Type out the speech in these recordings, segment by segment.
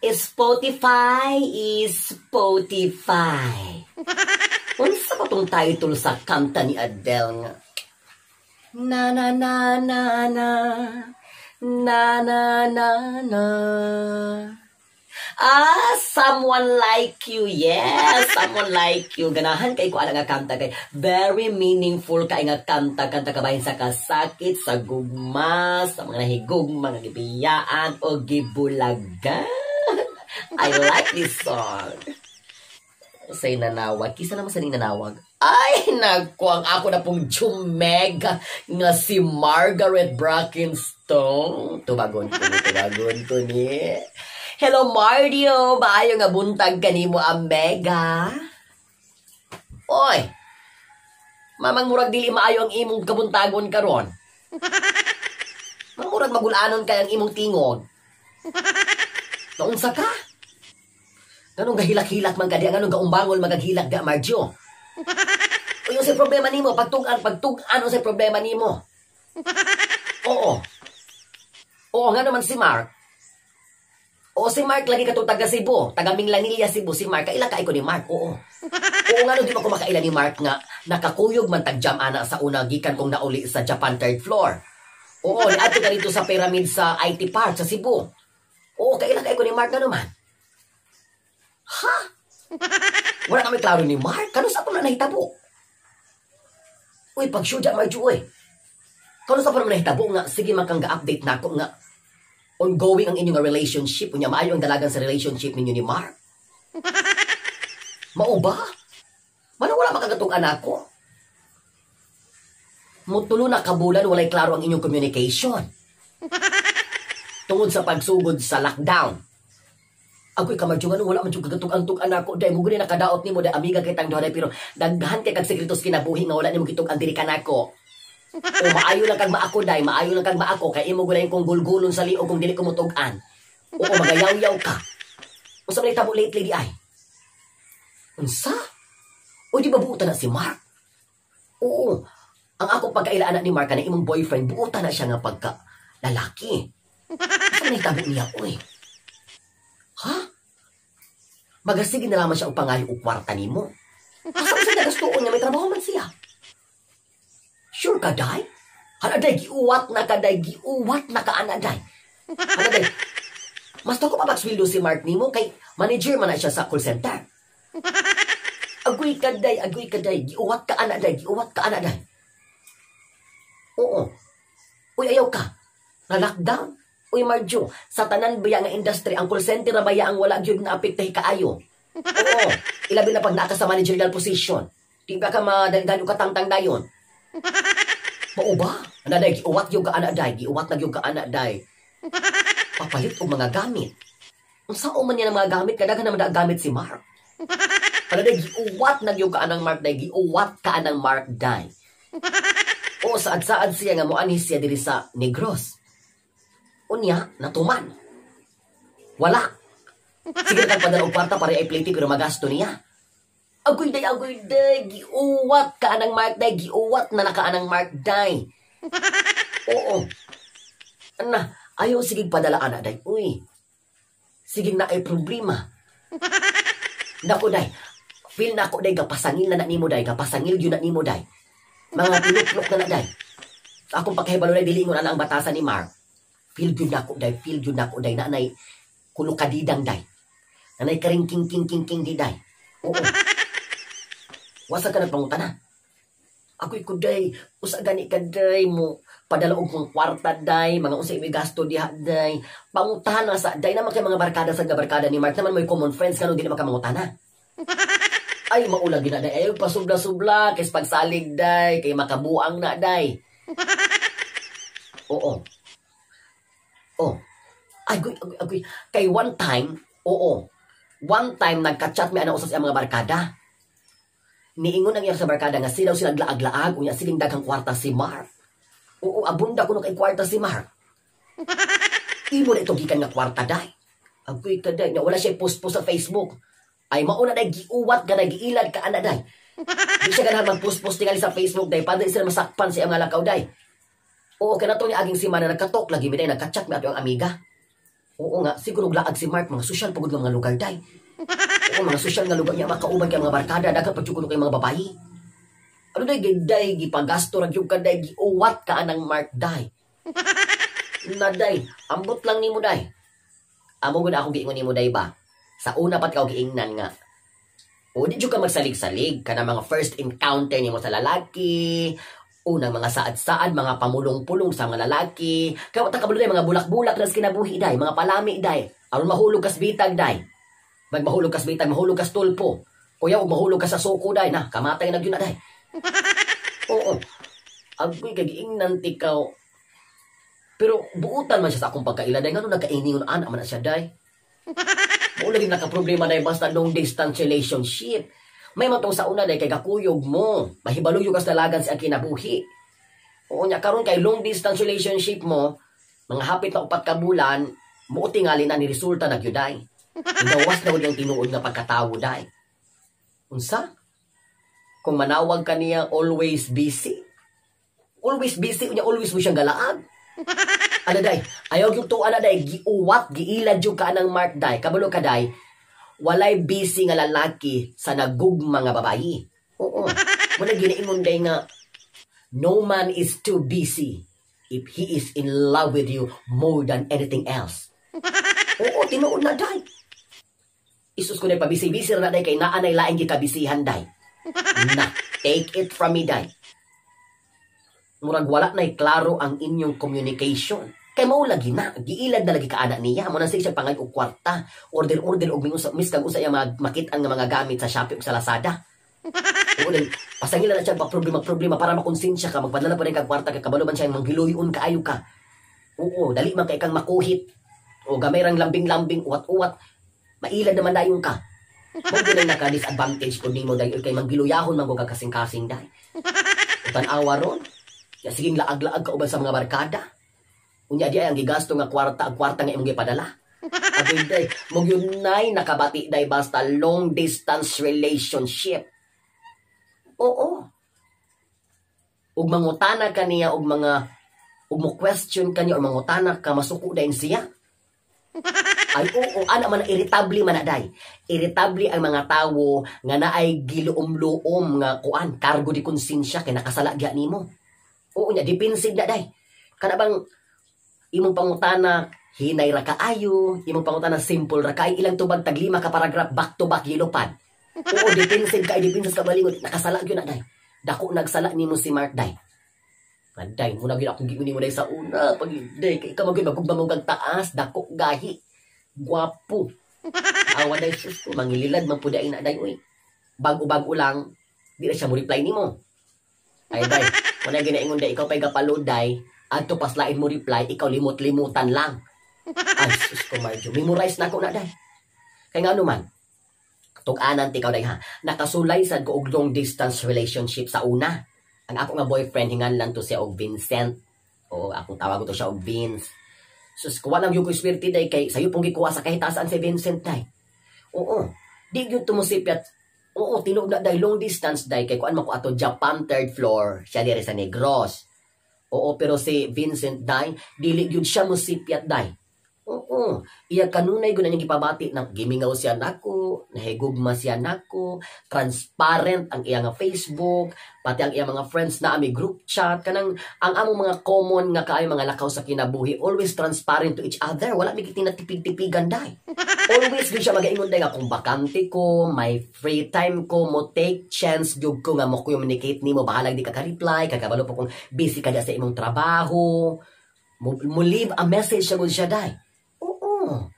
Spotify is Spotify. Unsa ba tong title sa kanta ni Adele nga? Na na na na na na na na na. Ah, "Someone Like You." Yes, "Someone Like You." Ganahan kay ko ana nga kanta kay very meaningful kay nga kanta, kanta kabahin sa kasakit, sa gugma, sa mga nahigugma nga gibiyaan o gibulagan. I like this song. Say nanawag. Kisa naman sa nanawag. Ay, naku, ang ako na pong jumeg nga si Margaret Brackenstone. Tubagon ko ni, tubagon ko ni. Hello, Mardio! Maayo nga buntag kanimo, Amega. Oy! Mamang murag dili maayo ang imong kabuntagon karon. Mamurag magulanon kay ang imong tingog. Naunsa ka? Nganong gahilak-hilak man ka di? Nganong gaumbangol magaghilak di, Marjo? Uy, unsay problema nimo? Pagtug-an, pagtug-an, unsay problema nimo? Oo. Oo, nga naman si Mark. Oo, si Mark lagi katong taga Cebu, taga Minglanilla, Cebu, si Mark. Kaila kay ko ni Mark, oo. Oo nga no, di ba ko makaila ni Mark nga nakakuyog man tag jam ana sa una gikan kong nauli sa Japan third floor. Oo, niadto ka dito sa pyramid sa IT Park sa Cebu. Oo, kaila kay ko ni Mark nga naman. Ha? Wala kami klaro ni Mark. Kano sa pa na nahitabo? Uy, pag syudya, Marjo, uy. Kano sa pa naman nahitabo nga, sige man kang ga-update na ako nga ongoing ang inyong relationship. Unya, maayo ang dalagan sa relationship ninyo ni Mark. Mao ba? Mano wala makagatong anak ko? Mutulo na kabulan, walay klaro ang inyong communication. Tungod sa pagsugod sa lockdown. Agoy ka, Marjo, ano wala man jud kagatong antog anak ko dai mo gani nakadaot nimo dai, amiga kitang duha dai, pero daghan kay kag sekretos kinabuhi nga wala nimo gitug-an diri kanako. O maayo lang kag maako dai, maayo lang kag maako kay imo gud kong gulgulon sa liog kung dili ko mutug-an. Oo, magayaw-yaw ka. Unsa man itabo lately di ay? Unsa? Uy, di ba buutan na si Mark? Oo. Ang akong pagkaila anak ni Mark na imong boyfriend, buutan na siya nga pagka lalaki. Unsa man itabo niya, uy? Ha? Magasige na lamang siya og pangayo og kwarta nimo. Asa man siya nagastuon nga may trabaho man siya? Sure ka, day? Hala, day, giuwat na ka, day, giuwat na ka, ana, day. Hala, day, mas ko pa pagsweldo si Mark nimo kay manager man na siya sa call center. Agoy ka, day, agoy ka, day, giuwat ka, ana, day, giuwat ka, ana, day. Oo. Uy, ayaw ka. Na lockdown. Uy, Marjo, sa tanan baya nga industry, ang call center na baya ang wala gyud na apektahi kaayo. Oo. Ilabi na pag naa ka sa managerial position. Di ba ka madali ka tangtang dayon? Mao ba? Ana day, giuwat yung ka ana day, giuwat na yung ka ana day. Papalit og mga gamit. Unsa man niya ng mga gamit, kadaghan naman da gamit si Mark. Ana day, giuwat na yung ka anang Mark day, giuwat ka anang Mark day. O saad-saad siya nga moanhi siya diri sa Negros. Unya, natuman. Wala. Sige kag padala og kwarta para ay plate pero magasto niya. Agoy day, agoy day, giuwat ka anang Mark day, giuwat na naka anang Mark day. Oo. Ana, ayaw sige padala ana day. Uy. Sige na ay problema. Nako day, feel na ako day gapasangil na na nimo day, gapasangil yun na nimo day. Mga tinuklok na na day. Sa akong pagkahibalo day, dili na ang batasan ni Mark. Feel good na ako day, feel good na ako day, nanay kulukadidang day. Nanay karing king king king king di day. Oo. Wasa ka nagpangutana. Ako'y kuday, usa gani ka day mo, padala og kong kwarta day, mga unsay imoy gasto diha day. Pangutana sa day naman kay mga barkada sa barkada ni Mark naman may common friends kanu dili makamangutana. Ay maulag gina day, ay pasubla-subla kay pagsalig day, kay makabuang na day. Oo. Oh. Agoy, agoy, agoy. Kay one time, oo. One time nagka-chat mi ana usas sa mga barkada. Niingon ang iya sa barkada nga sila sila laag-laag unya siling daghang kwarta si Mark. Oo, abunda kuno kay kwarta si Mark. Imo na ito gikan nga kwarta day. Agoy ka day, wala siya post-post sa Facebook. Ay mauna day giuwat ka na giilad ka ana day. Di siya ganahan mag-post-post tingali sa Facebook day, padali sila masakpan sa iyang mga lakaw day. Oo, kaya na to ni aging simana nagkatok lagi mi day, nagka-chat mi ato ang amiga. Oo nga, siguro laag si Mark, mga sosyal pagod nga mga lugar, day. Oo, mga sosyal nga lugar niya, makauban kay mga barkada, daghan pa jud kay mga babayi. Ano day, day, gipagasto ra gyud ka, day, giuwat ka anang Mark, day. Na day, ambot lang nimo, day. Amo gud ako giingon nimo, day ba? Sa una pat ka giingnan nga. O di jud ka magsalig-salig kana mga first encounter nimo sa lalaki, unang mga saad-saad, mga pamulong-pulong sa mga lalaki. Kaya ta kabalo day, mga bulak-bulak na sa kinabuhi, day, mga palami, day. Aron mahulog kas bitag, day. Mag mahulog kas bitag, mahulog kas tulpo. Kuya, ug mahulog ka sa suko, day na, kamatay na gyud na, day. Oo. Agoy kay giingnan tikaw. Pero buutan man siya sa akong pagkaila, day, ngano nagkainingon ana man na siya, day. Mao lagi nakaproblema, day, basta long distance relationship. May matong sa una, day, kay gakuyog mo. Mahibaluyog kas dalagan sa kinabuhi. Oo nya karon kay long distance relationship mo, mga hapit na 4 ka bulan, mo tingali na ni resulta na gyud, day. Gawas na yung tinuod nga pagkatawo, day. Unsa? Kung manawag ka niya, always busy. Always busy unya always mo siyang galaag. Ano day? Ayaw yung tuwa na, day, giuwat, giilad yung ka ng Mark, day. Kabalo ka, day, walay busy nga lalaki sa nagugma nga babayi. Oo. Muna ginaingon, day, nga no man is too busy if he is in love with you more than anything else. Oo, tinuod na, day. Isus ko na pabisi-bisi na, day, kay naa nay laing gikabisihan, day. Na, take it from me, day. Murag wala na'y klaro ang inyong communication. Kay mao lagi na, giilad na lagi ka ana niya. Mo na siya pangay og kwarta, order-order og mingon sa miskang usa iya makit-an nga mga gamit sa Shopee ug sa Lazada. Oo, then, pasangila na siya pa problema problema para makonsensya ka, magpadala pa rin kag kwarta kay kabalo man siya manghiluyon kaayo ka. Oo, dali man kay kang makuhit. O gamay rang lambing-lambing, uwat-uwat, mailad naman dayon ka. Mao gyud ang naka-disadvantage pud nimo dahil kay manggiluyahon man kag kasing-kasing, day. Tan-awa ron. Ya siging laag-laag ka uban sa mga barkada. Unya di ay ang gigasto nga kwarta, ang kwarta nga imong gipadala. Agoy day, mo gyud nay nakabati, day, basta long distance relationship. Oo. Ug mangutana ka niya og mga ug mo question ka niya or mangutana ka, masuko dayon siya. Ay oo, ana man irritable man na, day. Irritable ang mga tawo nga naay giluom-luom nga kuan, cargo de konsensya kay nakasala gyud nimo. Oo nya defensive na, day. Kana bang imong pangutana hinay ra kaayo, imong pangutana simple ra kay ilang tubag tag lima ka paragraph back to back yellow pad. Oo, defensive kay defensive ka balingon, nakasala gyud na, day. Dako nagsala nimo si Mark, day. Aday, muna gyud akong giuni mo, day, sa una. Pag day, kay ikaw magyud magugma mo kag taas, dako gahi. Gwapo. Awa day, sus ko, mangililad man pud na, day, uy. Bago-bago lang, di na siya mo reply nimo. Ay day, wala ginaingon, day, ikaw pa'y gapalo, day, adto paslain mo reply, ikaw limot-limutan lang. Ay, sus ko, Marjo, memorize na ako na, day. Kay nga man, tug-anan ti ikaw, day, ha, nakasulay sad ko og long distance relationship sa una. Ang ako nga boyfriend, hinganlan to siya og Vincent. O akong tawag to siya og Vince. Sus, kuha lang yung ko swerte, day, kay sayo pong gikuha sa kahitasan si Vincent, day. Oo. Di gyud tumusipyat. Oo, tinuod na, day, long distance, day, kay kuan man ko ato Japan third floor, siya diri sa Negros. Oo, pero si Vincent, day, dili gyud siya musipyat, day. Oo, iya kanunay gud na niyang gipabati nang gimingaw siya nako, nahigugma siya nako, transparent ang iya nga Facebook, pati ang iya mga friends na ami group chat, kanang ang among mga common nga kaayo mga lakaw sa kinabuhi, always transparent to each other, wala mi tinatipig-tipigan, day. Always gyud siya magaingon, day, nga kung bakante ko, may free time ko, mo take chance gyud ko nga mo communicate nimo, bahalag di ka ka-reply, kagabalo po kung busy ka sa imong trabaho. Mo leave a message siya gud siya, day. Oo.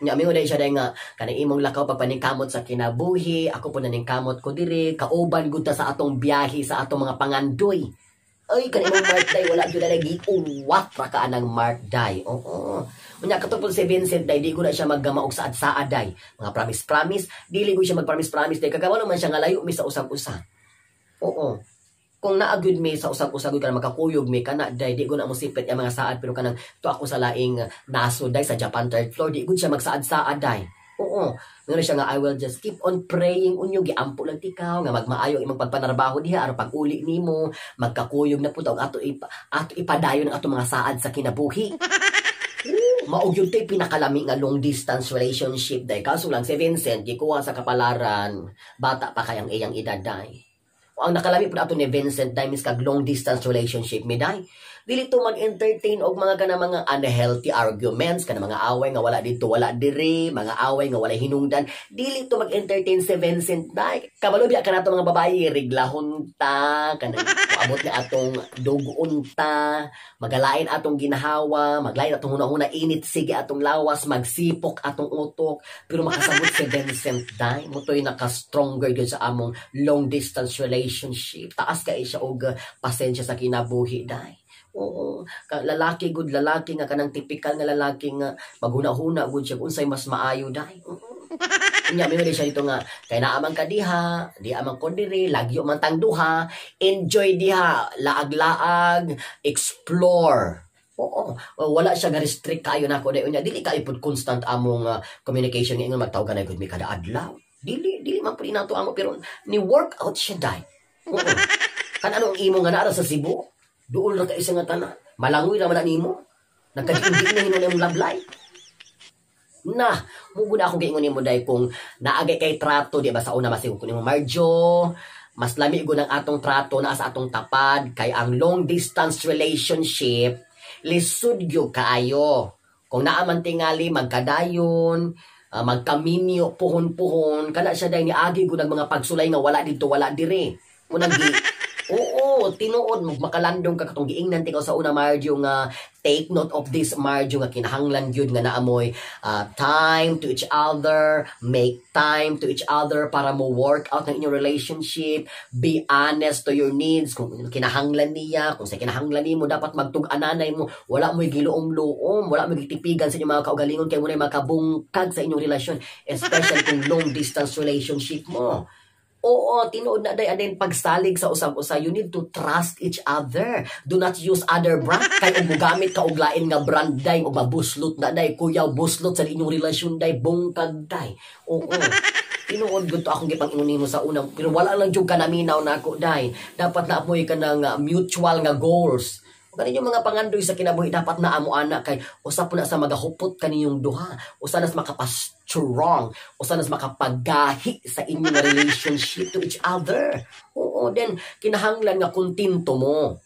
Nya mi day siya, day, nga kanang imong lakaw pagpaningkamot sa kinabuhi, ako po naningkamot ko diri, kauban gud ta sa atong biyahe sa atong mga pangandoy. Ay, kanang imong Mark, day, wala gyud na giuwat ra ka anang Mark, day. Oo. Unya katong si Vincent, day, di ko na siya maggama og saad-saad, day. Mga promise-promise, dili ko siya mag-promise-promise, day, kagawalo man siya nga layo mi sa usag-usa. Oo. Kung naa gyud mi sa usag-usag gud kana makakuyog mi kana, day, di ko na mo sipit ang mga saad, pero kanang to ako sa laing naso, day, sa Japan third floor, di gud siya magsaad-saad, day. Oo. Ngano siya nga I will just keep on praying unyo, giampo lang tikaw nga magmaayo ang imong pagpanarbaho diha aron pag-uli nimo magkakuyog na pud og ato ipadayon ang ato mga saad sa kinabuhi. Mao gyud to'y pinakalami nga long distance relationship, day. Kaso lang si Vincent gikuha sa kapalaran, bata pa kayang iyang edad, day. O, ang nakalami po ato ni Vincent, day, mis kag long distance relationship mi, day. Dili to mag-entertain og mga kana mga unhealthy arguments, kana mga away nga wala dito, wala diri, mga away nga wala hinungdan. Dili to mag-entertain si Vincent, day. Kabalo biya kanato mga babae, reglahon ta, kanang moabot ni atong dugon ta, magalain atong ginahawa, maglain atong hunahuna, init sige atong lawas, magsipok atong utok, pero makasabot si Vincent, day. Mao to'y naka-stronger gyud sa among long distance relationship. Taas kay siya og pasensya sa kinabuhi, day. Oo, ka, lalaki gud, lalaki nga kanang tipikal nga lalaki nga maghuna-huna gud siya kung unsay mas maayo, day. Oo. Unya may siya dito nga kay naa man ka diha, di man ko diri, lagyo man tang duha, enjoy diha, laag-laag, explore. Oo, wala siya nga restrict kayo nako, day. Unya dili kayo pud constant among communication nga ingon magtawag na gud mi kada adlaw. Dili dili man pud nato amo, pero ni work out siya, day. Oo. Kan anong imo nga naa ra sa Cebu? Duol ra ka isa nga tanan. Malangoy ra man na nimo. Nagkadiin na hinuon imong love life. Na, mugo na akong giingon nimo, day, kung naagay kay trato, di ba, sa una masiguro ko nimo, Marjo, mas lami gud ang atong trato na sa atong tapad kay ang long distance relationship lisod gyud kaayo. Kung naa man tingali magkadayon, magkaminyo puhon-puhon, kana siya, day, niagi gud ang mga pagsulay nga wala didto, wala dire. Kung nagi Oo, tinuod makalandong ka katong giingnan tikaw sa una, Marjo, nga take note of this, Marjo, nga kinahanglan gyud nga naamoy time to each other, make time to each other para mo work out ng inyong relationship, be honest to your needs, kung kinahanglan niya, kung sa kinahanglan nimo, dapat magtug-ananay mo, wala mo'y giluom-luom, wala mo'y gitipigan sa inyong mga kaugalingon kay mo na makabungkag sa inyong relasyon, especially kung long distance relationship mo. Oo, tinuod na, day, and then pagsalig sa usag-usa, you need to trust each other. Do not use other brand. Kay ug mogamit ka og lain nga brand, day, ug mabuslot na, day, kuyaw, buslot sa inyong relasyon, day, bungkag, day. Oo. Tinuod gud to akong gipang-ingon nimo sa una, pero wala lang jud ka naminaw na ako, day. Dapat na amoy ka ng mutual nga goals. Kani yung mga pangandoy sa kinabuhi dapat na amo ana kay usa po na sa magahupot kaniyong duha, usa na sa makapas-strong, usa na sa makapagahi sa inyong relationship to each other. Oo, then kinahanglan nga kontento mo.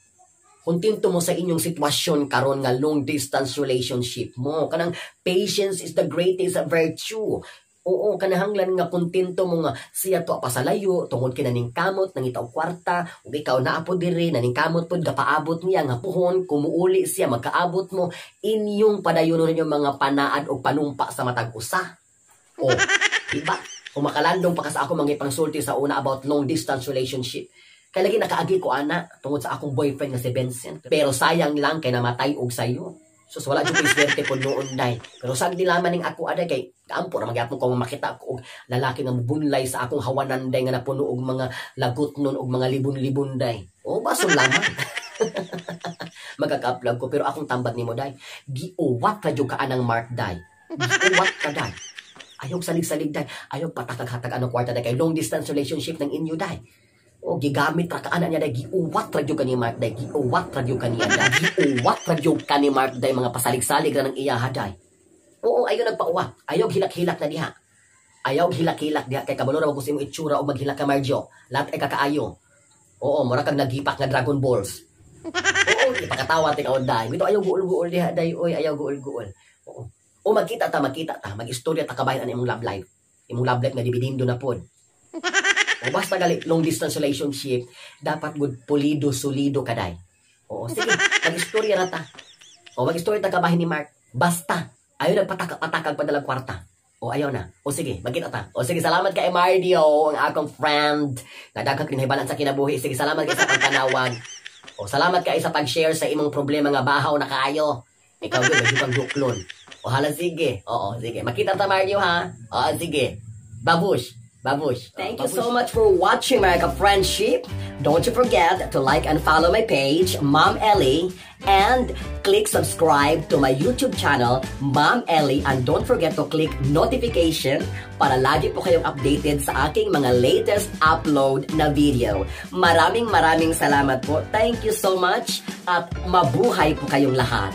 Kontento mo sa inyong sitwasyon karon nga long distance relationship mo. Kanang patience is the greatest virtue. Oo, kanahanglan nga kontento mo nga siya to pasalayo tungod kay naningkamot nangita og kwarta ug ikaw naa pod diri naningkamot pod gapaabot niya nga puhon kumuuli siya magkaabot mo inyong padayonon ninyo mga panaad og panumpa sa matag usa. O, diba? Kung makalandong pa ka sa ako mga ipangsulti sa una about long distance relationship. Kay lagi nakaagi ko ana tungod sa akong boyfriend nga si Vincent. Pero sayang lang kay namatay og sayo. So, wala jud ko'y swerte po noon, day. Pero sagdi lamang ning ako aday kay kaampo ra magyapon ko makita ko og lalaki nga mobunlay sa akong hawanan, day, nga napuno og mga lagot nun og mga libon-libon, day. O bason lamang. Magkaka-upload ko pero akong tambag nimo, day. Giuwat ra jud ka anang Mark, day. Giuwat ka, day. Ayaw salig-salig, day. Ayaw patakag-hatag anong kwarta, day, kay long distance relationship ng inyo, day. O gigamit ra ka ana niya, day. Giuwat ra gyud ka ni Mark, day. Giuwat ra gyud ka niya, day. Giuwat ra gyud ka ni Mark, day. Mga pasalig-salig ra ng iya, day. Oo, ayaw nagpauwat. Ayaw hilak-hilak na diha. Ayaw hilak-hilak diha kay kabalo ra ko sa imong itsura o maghilak ka, Marjo. Lahat ay kakaayo. Oo, mura kag naghipak nga Dragon Balls. Oo, ipakatawa ti kaon, day. Bito ayaw guol-guol diha, day. Oy, ayaw guol-guol. Oo. O magkita ta, magkita ta, mag-istorya ta kabahin ang imong love life. Imong love life nga dibidindo na pod. O basta gali long distance relationship, dapat gud pulido solido ka, day. Oo, sige, mag-istorya ra ta. O mag-istorya ta kabahin ni Mark. Basta ayaw nagpataka-patakag padalag kwarta. O ayaw na. O sige, magkita ta. O sige, salamat kay Mardio, ang akong friend. Nga daghang kinahibalan sa kinabuhi. Sige, salamat kay sa pagpanawag. O salamat kay sa pag-share sa imong problema nga bahaw na kaayo. Ikaw yun, medyo kang duklon. O hala, sige. Oo, sige. Makita ta, Mario, ha? Oo, sige. Babush. Babush. Thank you so much for watching, mga ka-friendship. Don't you forget to like and follow my page, Mom Ellie, and click subscribe to my YouTube channel, Mom Ellie, and don't forget to click notification para lagi po kayong updated sa aking mga latest upload na video. Maraming maraming salamat po. Thank you so much at mabuhay po kayong lahat.